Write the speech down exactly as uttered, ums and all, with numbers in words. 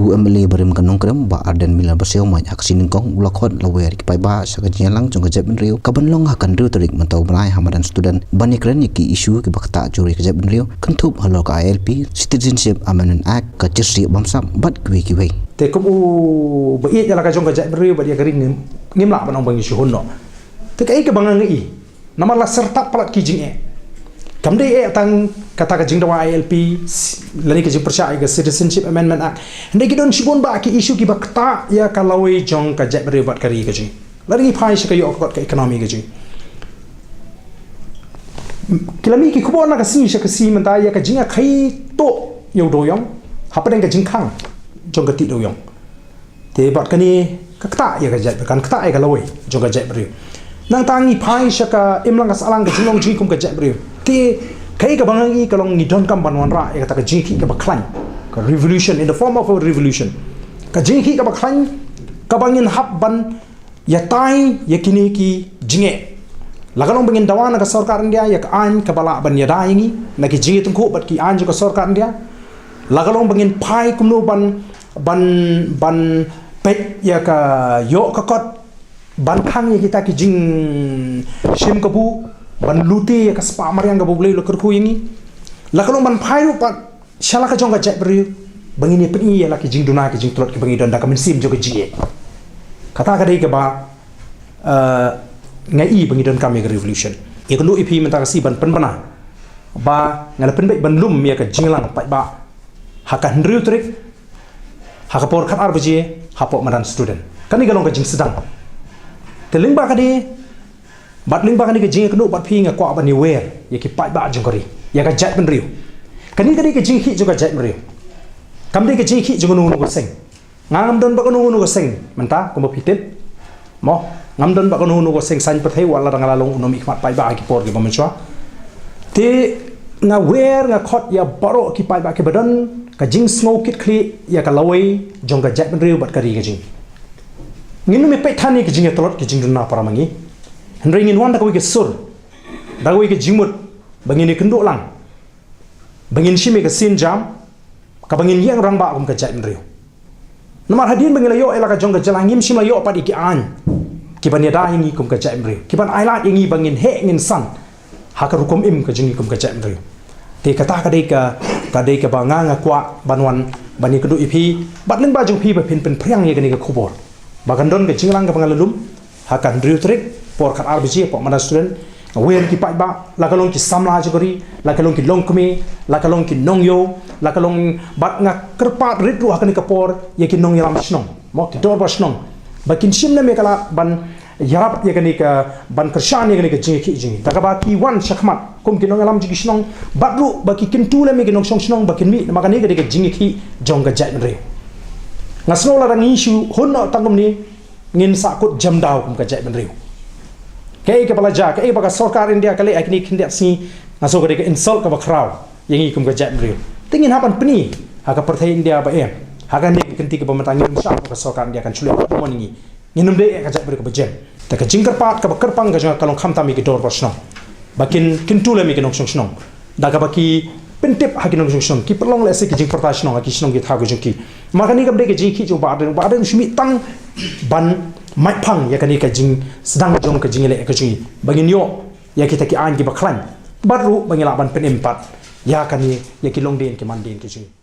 U MLA barim ka Nongkrem, Bah Ardent Miller Basaiawmoit, ha ka sngi Nyngkong u la khot la wer ïa ki paidbah sha ka jingïalang jong ka jaitbynriew kaban long ha ka hynriew tarik mynta u bnai ha madan Student, ban ïakren ïa ki issue kiba ktah jong ka jaitbynriew, kynthup halor ka ILP, Citizenship Amendment Act, ka Jingsieh Bamsap bad kiwei kiwei. Te kum u ba ïeit ïa la ka jong ka jaitbynriew bad ïa ka ri, ngim, ngim lah ban ong ba ngi shu hun noh. Te kaei kaba nga ïohi, namar la syrtap palat ki jingeh. Kam dei eh tang kata ka jingdawa ILP, lane ka jingpyrshah ïa ka Citizenship Amendment Act. Hynrei ki don shibun bah ki issue kiba ktah ïa ka lawei jong ka jaitbynriew bad ka ri ka jong ngi. Lada ngi phai sha ka ïoh ka kot, ka economy ka jong ngi, ki la mih ki khubor na ka sngi sha ka sngi mynta ïa ka jingïakhaii tuh ïa u dewïong hapdeng ka jingkhang jong ka tih dewïong. Te bad kane ka ktah ïa ka jait, kan ktah ïa ka lawei jong ka jaitbynriew. Nangta ngi phai sha ka imlang ka sahlang, ka jinglong jingim kum ka jaitbynriew. Te kaei kaba nga ïohi ka long ngi donkam ban wanrah ïa kata ka jingïakhih kaba khlaiñ, ka revolution, in the form of a revolution. Ka jingïakhih kaba khlaiñ kaba ngin hap ban ïatai ïa kine ki jingeh. La ka long ba ngin dawa na ka sorkar India ïa ka aiñ kaba lah ban ïada ïa ngi na ki jingïatyngkhuh bad ki aiñ jong ka sorkar India. La ka long ba ngin phai kumno ban, ban, ban peit ïa ka ïoh ka kot, ban khang ïa kita ki jingshim kabu, ban lute ïa ka spah mariang kaba U Blei u la kyrkhu ïa ngi. La ka long ban phai ruh pat sha la ka jong ka jaitbynriew ba ngin ïa pyni ïa la ki jingduna ki jingtlot kiba ngi don da ka mynsiem jong ka jingeh. Kata ka dei kaba, eh, nga i ba ngi donkam ïa ka revolution. Ïakynduh ïa phi mynta ka sngi ban pynbna ba nga la pynbeit ban lum ïa ka jingïalang paidbah ha ka hynriew tarik ha ka por khatar baje hapoh madan Student. Kane ka long ka jingsdang. Te lyngba kane, bad lyngba kane ka jingïakynduh bad phi, nga kwah ban ïawer ïa ki paidbah jong ka ri, ïa ka jaitbynriew. Kane ka dei ka jingïakhih jong ka jaitbynriew. Kam dei ka jingïakhih jong uno uno ka seng. Nga ngam don bad uno uno ka seng mynta kumba phi tip. Mo, ngam don bad uno uno ka seng saiñ pyrthei, wat la dang la long u nongmihkhmat paidbah ha ki por kiba mynshuwa. Te nga wer, nga khot ïa baroh ki paidbah kiba don ka jingsngew kit khlieh ïa ka lawei jong ka jaitbynriew bad ka ri ka jong ngi. Ngin ym ïa peit than ïa ki jingïatlot ki jingduna para ma ngi. Hynrei ngin wan da kawei ka sur, da kawei ka jingmut ba ngin ïakynduh lang, ba ngin shim ïa ka sienjam kaba ngin ïeng rangbah kum ka jaitbynriew. Namar hadien ba ngi la ïoh ïa la ka jong ka jylla, ngim shym la ïoh pat ïa ki aiñ kiban ïada ïa ngi kum ka jaitbynriew, kiban ailad ïa ngi ba ngin heh ngin san ha ka rukom im ka jong ngi kum ka jaitbynriew. Te kata ka dei ka, ka dei kaba nga, nga kwah ban wan ban ïakynduh ïa phi bad lyngba jong phi ba phin pynphriang ïa kane ka khubor ba kan don ka jingïalang kaba nga la lum ha ka hynriew tarik por khatar baje hapoh madan Student. Nga wer ïa ki paidbah, la ka long ki samla jong ka ri, la ka long ki longkmie, la ka long ki nongïew, la ka long, bad nga kyrpad rit ruh ha kane ka por ïa ki nongïalam shnong, mo, ki dorbar shnong, ba kin shim lem ïa ka lad ban ïarap ïa kane ka, ban kyrshan ïa kane ka jingïakhih jong ngi da kaba ki wan shakhmat kum ki nongïalam jong ki shnong, bad ruh ba ki kyntu lem ïa ki nongshong shnong ba kin mih, namar kane ka dei ka jingïakhih jong ka jaitbynriew. Nga sngew lada ngi shu hun noh tang kumne, ngin sahkut jemdaw kum ka jaitbynriew. Kaei kaba la jia, kaei ba ka sorkar India ka leh ha kine ki khyndiat sngi, nga sngew ka dei ka insult kaba khraw ïa ngi kum ka jaitbynriew. Te ngin hap ban pyni ha ka pyrthei India ba em, ha kane ka kynti kaba mynta ngin ym shah ba ka sorkar India kan shu leh kaba mon ïa ngi. Ngin ym dei eh ka jaitbynriew kaba jem. Te ka jingkyrpad kaba kyrpang ka jong nga ka long khamtam ïa ki dorbar shnong ba kin kyntu lem ïa ki nongshong shnong da kaba ki pyntip ha ki nongshong shnong, ki pynlong lehse ki jingpyrta shnong ha ki shnong ki thaw ki jong ki. Namar kane kam dei ka jingïakhih jong u Bah Ardent, u Bah Ardent u shu mih tang ban mait phang ïa kane ka jingsdang jong ka jingïaleh ka jong ngi ba ngin ïoh ïa kita ki aiñ kiba khlaiñ, bad ruh ba ngin lah ban pynim pat ïa kane, ïa ki longdien ki mandien ki jong ngi.